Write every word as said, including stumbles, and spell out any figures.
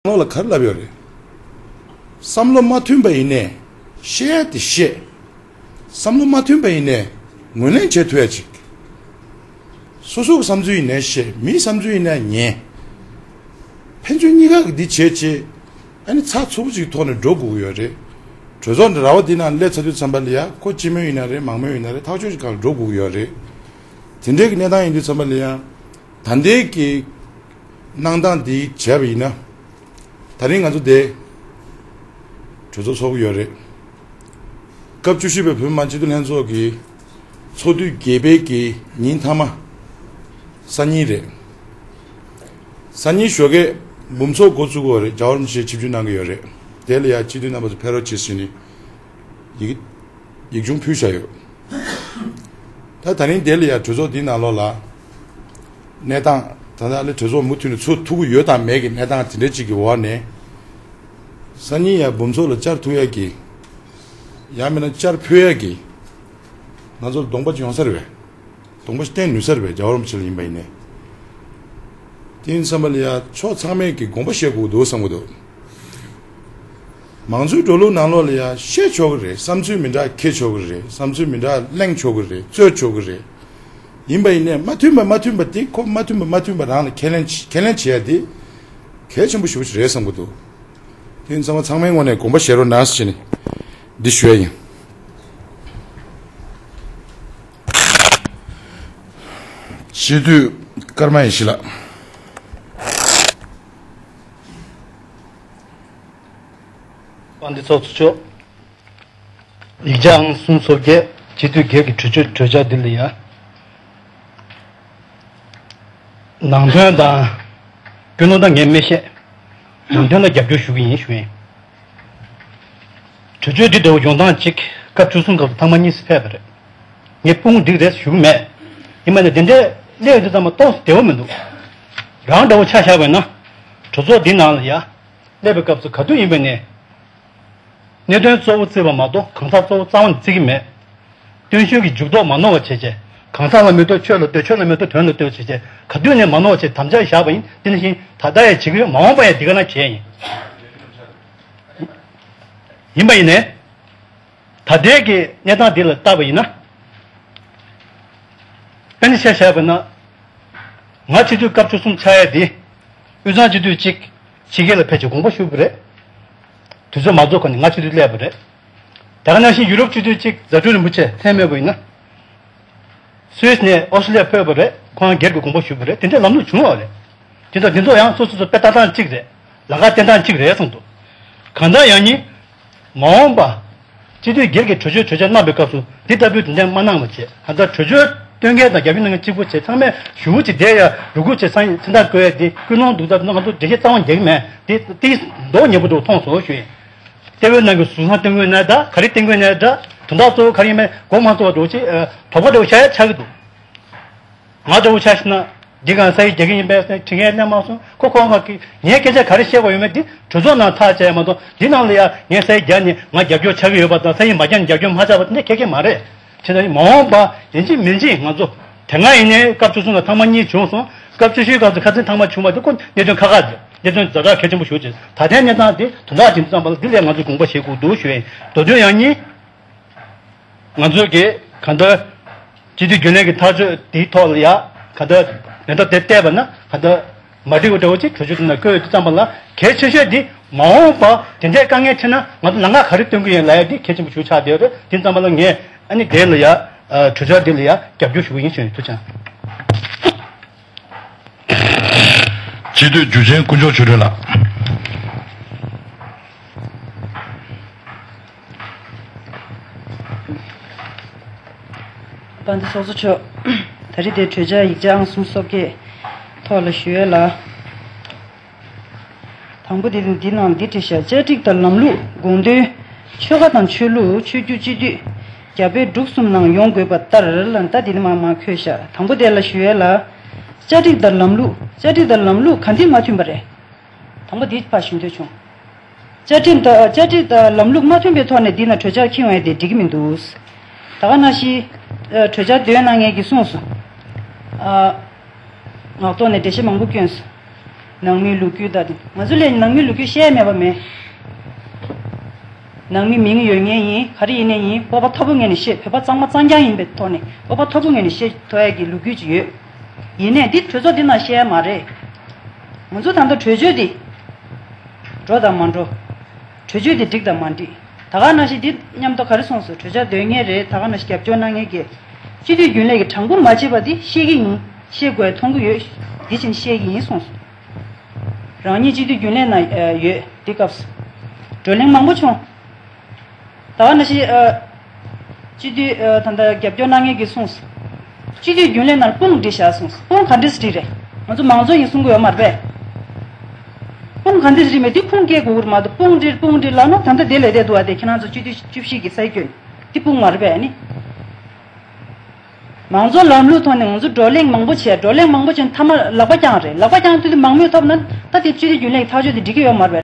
ལོགས་ལ་ག་རེ་ལབ་ཡོད་རེད། བསམ་བློ་མ་མཐུན་པ་ཡིན་ནའི་བཤད་ཡ་དེ་བཤད། བསམ་བློ་མ་མཐུན་པ་ཡིན་ནའི་ངོས་ལེན་བྱེད་ཐུབ་ཡ་ཅིག་སོ་སོ་གི་བསམ་ཚུལ་ཡིན་ནའི་བཤད། མིའི་བསམ་ཚུལ་ཡིན་ནའི་ཉན། ཕན་ཚུན་གཉིས་ཀ་གི་འདི་བྱེད་བྱེད། ཨ་ནི་ཚགས་ཚུད་པོ་ཅིག་ཐོག་ནས་འགྲོ་དགོས་ཀྱི་ཡོད་རེད། གྲོས་ཚོགས་འདི་ར་བ་འདི་ནང་སླེབས་ཚར་དུས་ཙམ་པ་ལ་ཡ་ཁོ་སྤྱི་མོས་ཡིན་ན་རེད། མང་མོས་ཡིན་ན་རེད། ཐག་ཆོད་ཅིག་སྒང་ལ་འགྲོ་དགོས་ཀྱི་ཡོད་རེད། དེ་འདྲའི་གི་གནས་སྟངས་ཡིན་དུས་ཙམ་པ་ལ་ཡ་ད་ལྟའི་གི་གནང་སྟངས་འདི་བྱས་པ་ཡིན་ན། ད་རིང་ང་ཚོ་དེ་གྲོས་ཚོགས་ཚོགས་ཀྱི་ཡོད་རེད། སྐབས་བཅུ་བཞི་པའི་བོད་མི་མང་སྤྱི་འཐུས་ལྷན་ཚོགས་ཀྱི་ཚོགས་དུས་བརྒྱད་པའི་གི་ཉིན་མཐའ་མ་སང་ཉིན་རེད། སང་ཉིན་ཞོགས་ཀས་འབུམ་ཚོགས་འགོ་བཙུགས་ཀྱི་ཡོད་རེད། རྒྱལ་བ་རིན་པོ་ཆེ་ཆིབས་བསྒྱུར་གནང་གི་ཡོད་རེད། དེ་ལ་ཡང་སྤྱི་འཐུས་རྣམ་པ་ཚོ་ཕེབས་རོགས་བྱེད་ཟེར་ནས་ཡིག་ཡིག་ཆུང་ཕུལ་བཞག་ཡོད། ད་ད་རིང་དེ་ལ་ཡང་གྲོས་ཚོགས་འདིའི་ནང་ལོགས་ལ་གནས་སྟངས་ད་ལྟ་ལ་གྲོས་ཚོགས་མུ་མཐུད་ནས་ཚུགས་ཐུབ་ཀྱི་ཡོད་དང་མེད་ཀྱི་གནས་སྟངས་དེ་འདྲ་ཅིག་གི་འོག་ནས་སང་ཉིན་ཡང་འབུམ་ཚོགས་ལ་བཅར་ཐུབ་ཡ་གི། ཡང་མིན་ན་བཅར་ཕོད་ཡ་གི་ང་ཚོ་ལ་གདོང་པ་ཅིག་ཡོང་ས་རེད་པས། གདོང་པ་ཞིག་བསྟན་ནུས་ས་རེད་པས། རྒྱལ་བ་རིན་པོ་ཆེ་ལ་ཡིན་པ་ཡིན་ནའི། དེ་ཡིན་ཙམ་པ་ལ་ཡ་ཕྱོགས་ཚང་མས་ཀྱི་དགོངས་པ་བཞེས་དགོས་འདུག་བསམ་གྱི་འདུག་མང་གཙོའི་འགྲོ་ལུགས་ནང་ལོགས་ལ་ཡ་བཤད་ཆོག་གི་རེད། བསམ་ཚུལ་མི་འདྲ་འཁྱེར་ཆོག་གི་རེད། བསམ་ཚུལ་མི་འདྲ་གླེང་ཆོག་གི་རེད། རྩོད་ཆོག་གི་རེད། ཡིན་པ་ཡིན་ནའི་མ་མཐུན་པ་མ་མཐུན་པ་དེ་ཁོ་མ་མཐུན་པ་མ་མཐུན་པ་རང་ལ་ཁས་ལེན་ཁས་ལེན་བྱེད་ཡ་དེ་གལ་ཆེན་པོ་ཞེ་པོ་ཞིག་རེད་བསམ་གྱི་འདུག་དེ་ཡིན་ཙམ་པ་ཚང་མའི་ངོས་ནས་དགོངས་པ་བཞེས་རོགས་གནང་ཟེར་ནས་འདི་ཞུ་ཡ་ཡིན། སྤྱི་འཐུས་ཀརྨ་ཡེ་ཤེས་ལགས། དཔལ་ལྡན་ཚོགས་གཙོ་མཆོག་ཡིག་ཆ་ཨང་གསུམ་སོ་བརྒྱད། སྤྱི་འཐུས་སྒེར་གྱི་གྲོས་ཆོད་གྲོས་འཆར་འདི་ལ་ཡ། ནང་དོན་དང་། ཀུན་སློང་དང་ངས་མི་ཤེས། ནང་དོན་ལ་རྒྱབ་སྐྱོར་ཞུ་གི་ཡིན་ཞུ་ཡིན། གྲོས་ཆོད་འདི་འདྲ་བོ་ཡོང་སྟངས་གཅིག་སྐབས་བཅུ་གསུམ་སྐབས་སུ་ཐེངས་མ་གཉིས་སུ་ཕེབས་པ་རེད། ངས་དཔུང་འགྲིག་རེད་ཞུ་གི་མེད། ཡིན་པ་ནས་འདི་འདྲའི་སླེབས་ཡོང་དུས་ཙམ་པ་ཏོག་ཙམ་བདེ་བོ་མི་འདུག་རང་འདྲ་བོ་ཆ་བཞག་པ་ཡིན་ན། གྲོས་ཚོགས་འདི་ནང་ལ་ཡ། སླེབས་པའི་སྐབས་སུ་ག་དུས་ཡིན་པ་ནས། གནད་དོན་གཙོ་བོ་བརྩིས་པ་མ་གཏོགས་གང་ཟག་གཙོ་བོ་རྩ་བ་ནས་བརྩི་གི་མེད། སྟོན་ཤུགས་ཀྱི་འཇུག་ལྡོག་མ་ནོར་བ་བྱས་བྱས། གང་ཟག་ལ་མི་ལྟོས་ཆོས་ལ་ལྟོས། ཆོས་ལ་མི་ལྟོས་དོན་ལ་ལྟོས་བྱས་བྱས། ག་དུས་ནས་མ་ནོར་བ་བྱས་དམ་བཅའ་བཞག་པ་ཡིན། དེ་ནང་བཞིན་ད་ལྟ་ཡང་བྱེད་ཀྱི་ཡོད། མ་འོངས་པ་ཡང་འདི་ག་ན་བྱས་ཡིན། ཡིན་པ་ཡིན་ནའི། ད་ལྟའི་གི་གནས་སྟངས་འདི་ལ་བལྟས་པ་ཡིན་ན། དཔེར་ན་ཆ་བཞག་པ་ན། ང་སྤྱི་འཐུས་སྐབས་བཅུ་གསུམ་ཆགས་ཡ་འདི། དབུས་གཙང་སྤྱི་འཐུས་གཅིག་ཕྱི་རྒྱལ་ལ་ཕེབས་བྱས་དགོངས་པ་ཞུས་པ་རེད། དུས་ཚོད་མ་རྫོགས་གོང་ནས་ང་སྤྱི་འཐུས་སླེབས་པ་རེད། ད་ག་ནང་བཞིན་ཡུ་རོབ་སྤྱི་འཐུས་གཅིག་རྫ་སྤྲུལ་རིན་པོ་ཆེ་ཐེངས་མེད་པ་ཡིན་ན། སུད་སི་ནས་ཨོ་སི་ལེ་ཕེབས་པ་རེད། ཁོང་སྒེར་གྱི་དགོངས་པ་ཞུས་པ་རེད། དེ་འདྲའི་ལམ་ལུགས་བྱུང་བ་རེད། དེ་ཚོ་འདི་ཚོ་ཡང་སོ་སོ་སོ་དཔེ་ལྟ་སྟངས་གཅིག་རེད། ལམ་ཁ་བསྟན་སྟངས་གཅིག་རེད་གསུངས་འདུག་གང་ལྟར་ཡང་ནི། མ་འོངས་པ། སྤྱི་འཐུས་སྒེར་གྱི་གྲོས་ཆོད་གྲོས་འཆར་གནང་བའི་སྐབས་སུ་འདི་ལྟ་བུའི་དོན་ཚན་མ་གནང་བ་བྱས། གང་ལྟར་གྲོས་ཆོད་བཏོན་མཁན་དང་རྒྱབ་སྐྱོར་གནང་མཁན་གཅིག་པུ་བྱས། ཚང་མས་ཞུ་བོ་ཅིག་བསྡད་ཡ་རུ་ཁུག་བྱས་ཚང་ཚན་ཐག་བཀོད་ཡ་འདི་ཀུན་སློང་འདུག་སྟབས་ང་ཚོ་འགྲེལ་བཤད་རྩ་བ་རྒྱག་གི་མེད། འདི་འདི་མདོག་ཉེས་པོ་འདུག་མཐོང་སོང་ཞུ་ཡིན། ལྟེ་བའི་ནང་གི་ཟུར་ཟ་སྟོན་གྱི་ཡོད་ན་འདྲ། ག་རེ་སྟོན་གྱི་ཡོད་ན་འདྲ། དོན་དག་གཙོ་བོ་ག་རེ་ཡིན་མིན་མགོ་མ་ཚོས་པ་འདྲ་བོ་ཅིག་དོགས་པ་འདྲ་བོ་ཤར་ཡ་ཆགས་ཀྱི་འདུག་ང་འདྲ་བོ་ཆ་བཞག་ན། འདི་གང་ས་ཡི་རྒྱག་གི་ཡིན་པས་དྲི་ངན་གླེང་མ་སོང་། ཁོ་ཁོང་ག་གི་ངའི་སྐད་ཆ་ག་རེ་བཤད་དགོས་ཡོད་མེད་འདི་གྲོས་ཚོགས་ནང་ཐག་བཅད་ཡ་མ་གཏོགས། འདི་ནང་ལ་ཡ་ངས་ས་ཡི་རྒྱག་ནས་ང་རྒྱབ་སྐྱོར་ཆགས་ཀྱི་ཡོད་པ་དང་། ས་ཡི་མ་རྒྱག་ནས་རྒྱབ་སྐྱོར་མ་ཆགས་པ་དེ་འདྲ་ཁེ་ཁེ་མ་རེད། བྱས་ཙང་མ་འོངས་པ་ཡིན་གཅིག་མིན་གཅིག་ང་ཚོ་དེ་སྔ་ཡིན་ནའི་སྐབས་བཅུ་གསུམ་ལ་ཐེངས་མ་གཉིས་བྱུང་སོང་། སྐབས་བཅུ་བཞིའི་སྐབས་སུ་ཁ་སང་ཐེངས་མ་བྱུང་བ་དེ་ཁོ་གནད་དོན་ཁག་ཁག་རེད། གནད་དོན་ཛ་དྲག་གལ་ཆེན་པོ་ཞིག་རེད། ད་ལྟའི་གནས་སྟངས་དེ་དོན་དག་ཅིག་ཙམ་པ་ལ་འདི་ལས་ང་ཚོས་དགོངས་པ་བཞེས་དགོས་འདུག་ཞུ་ཡིན། མདོ་དོན་ཡང་སྙིང་ང་ཚོས་ཀྱི་གང་ལྟར་སྤྱི་འཐུས་རྒྱུན་ལས་ཀྱི་ཐག་གཅོད་དེའི་ཐོག་ལ་ཡ་གང་ལྟར་མེ་མདའ་དེ་གཏད་པ་ན་གང་ལྟར་མ་འགྲིག་པ་འདྲ་བོ་ཅིག་གྲོས་ཆོད་དེ་ནང་བཀོད་ཡོད་དུས་ཙམ་པ་ལ། གལ་ཆེ་ཤོས་འདི་མ་འོངས་པ་དེ་འདྲའི་དཀའ་ངལ་འཕྲད་ན་ང་ཚོ་ལམ་ཁ་ག་རེ་སྟོན་གྱི་ཡིན་ལབ་ཡ་འདི་གལ་ཆེན་པོ་ཞིག་ཆགས་བསྡད་ཡོད་རེད། དེ་ཙམ་པ་ལ་ངས་ཨ་ནི་དེ་ལ་ཡ་གྲོས་འཆར་འདི་ལ་ཡ་རྒྱབ་སྐྱོར་ཞུ་གི་ཡིན་ཞུ་ཡིན། ཐུགས་རྗེ་ཆེ། སྤྱི་འཐུས་འཇུ་ཆེན་དཀོན་མཆོག་ཆོས་སྒྲོན་ལགས། དཔལ་ལྡན་ཚོགས་གཙོ་མཆོག་ད་རེས་དེ་གྲོས་འཆར་ཡིག་ཆ་ཨང་གསུམ་སོ་བརྒྱད་ཐོག་ལ་ཞུ་ཡས་ལ། དང་པོ་དེ་འདི་ནང་འདི་བྲིས་ཤག་བཅའ་སྒྲིག་དང་ལམ་ལུགས། དགོངས་དོན། ཆོལ་ཁ་དང་ཆོས་ལུགས། ཆོས་བརྒྱུད་སྤྱི་འཐུས་རྒྱ་བལ་འབྲུག་གསུམ་ནང་ཡོང་དགོས་པ་ལྟར་ལ། ད་འདི་ནི་མ་མ་འཁོད་ཤག་དང་པོ་དེ་ལ་ཞུ་ཡས་ལ། བཅའ་སྒྲིག་དང་ལམ་ལུགས། བཅའ་སྒྲིག་དང་ལམ་ལུགས་ག་འདི་མ་མཐུན་པ་རེད། དང་པོ་འདི་ཕར་ཞུ་འདོད་བྱུང་། བཅའ་ཁྲིམས་དང་བཅའ་ཁྲིམས་དང་ལམ་ལུགས་མ་མཐུན་པའི་ཐོག་ནས་འདི་ན་གྲོས་འཆར་འཁྱེར་ཡོང་ཡ་དེ་འགྲིག་གི་མི་འདུག་ད་ག་ནང་བཞིན་གྲོས་འཆར་འདོན་གནང་མཁན་གྱིས་གསུངས་སོང་། ངག་ཐོག་ནས་འགྲེལ་བཤད་མང་པོ་བསྐྱོན་སོང་། ནང་མིའི་ལོ་རྒྱུས་དང་དེ། ང་ཚོ་ལས་ནང་མིའི་ལོ་རྒྱུས་བཤད་མེད་པ་མེད། ནང་མི་མིང་ཡོད་མཁན་ཡིན། ག་རེ་ཡིན་ནའི་ཡིན། སྤོབས་པ་མཐོ་པོ་ངེས་ནས་བཤད། བོད་པ་གཙང་མ་གཙང་རྐྱང་ཡིན་པའི་ཐོག་ནས་སྤོབས་པ་མཐོ་པོ་ངེས་ནས་བཤད་ཐུབ་ཡ་གི་ལོ་རྒྱུས་ཅིག་ཡོད། ཡིན་ནའི་འདི་གྲོས་ཚོགས་འདི་ནང་བཤད་ཡ་མ་རེད། ང་ཚོ་ད་ལྟ་གྲོས་ཆོད་འདི་འགྲོ་དང་མ་འགྲོ། གྲོས་ཆོད་འདི་འགྲིག་དང་མ་འགྲིག། ད་ག་ནང་བཞིན་འདི་མཉམ་དུ་ག་རེ་གསུངས་སོང་། གྲོས་འཆར་འདོན་མཁན་རེད། ད་ག་ནང་བཞིན་རྒྱབ་སྐྱོར་གནང་མཁན་གྱིས་སྤྱི་འཐུས་རྒྱུན་ལས་ཀྱི་གྲངས་འབོར་མ་བྱས་པ་འདི་ཤེས་ཀྱི་ཡིན། ཤེས་དགོས། མཐོང་གི་ཡོད། འདི་བཞིན་བཤད་ཀྱི་ཡིན་གསུངས་སོང་། རང་ཉིད་སྤྱི་འཐུས་རྒྱུན་ལས་ནང་ཡོད། འདི་སྐབས་སུ་བགྲོ་གླེང་མང་པོ་བྱུང་། ད་ག་ནང་བཞིན་ཨ། སྤྱི་འཐུས་ཨ། ད་ལྟ་རྒྱབ་སྐྱོར་གནང་མཁན་གྱིས་གསུངས། སྤྱི་འཐུས་རྒྱུན་ལས་ནང་དཔུང་སྒྲིག་བྱ་གསུངས། དཔུང་ག་འདྲས་སྒྲིག་རེད། ང་ཚོ་མང་གཙོ་ཡིན་གསུང་གི་ཡོད་མ་རེད་པས། དཔུང་ག་འདྲས་སྒྲིག་མེད་དེ་ཁུངས་སྐྱེལ་དགོས་ཀྱི་རེད་མ་གཏོགས། དཔུང་སྒྲིག་དཔུང་སྒྲིག་ལབ་ན་ད་ལྟ་དེ་ལས་བསྡད་འདུག་བ། དེ་ཁྱེད་རང་ཚོ་སྤྱི་འཐུས་བཅུ་བཞི་གི་སྲིད་སྐྱོང་དེ་དཔུང་མ་རེད་པས་ནི། མང་གཙོ་ལམ་ལུགས་ཐོག་ནས་ང་ཚོ་བགྲོ་གླེང་མང་པོ་བྱས། བགྲོ་གླེང་མང་པོ་བྱས་ན་མཐའ་མ་ལག་པ་བརྐྱངས་རེད། ལག་པ་བརྐྱངས་དུས་དེ་མང་མོས་ཐོབ་ན་ད་དེ་སྤྱི་འཐུས་རྒྱུན་ལས་ཀྱི་ཐག་གཅོད་དེ་འགྲིག་གི་ཡོད་མ་རེད་པས།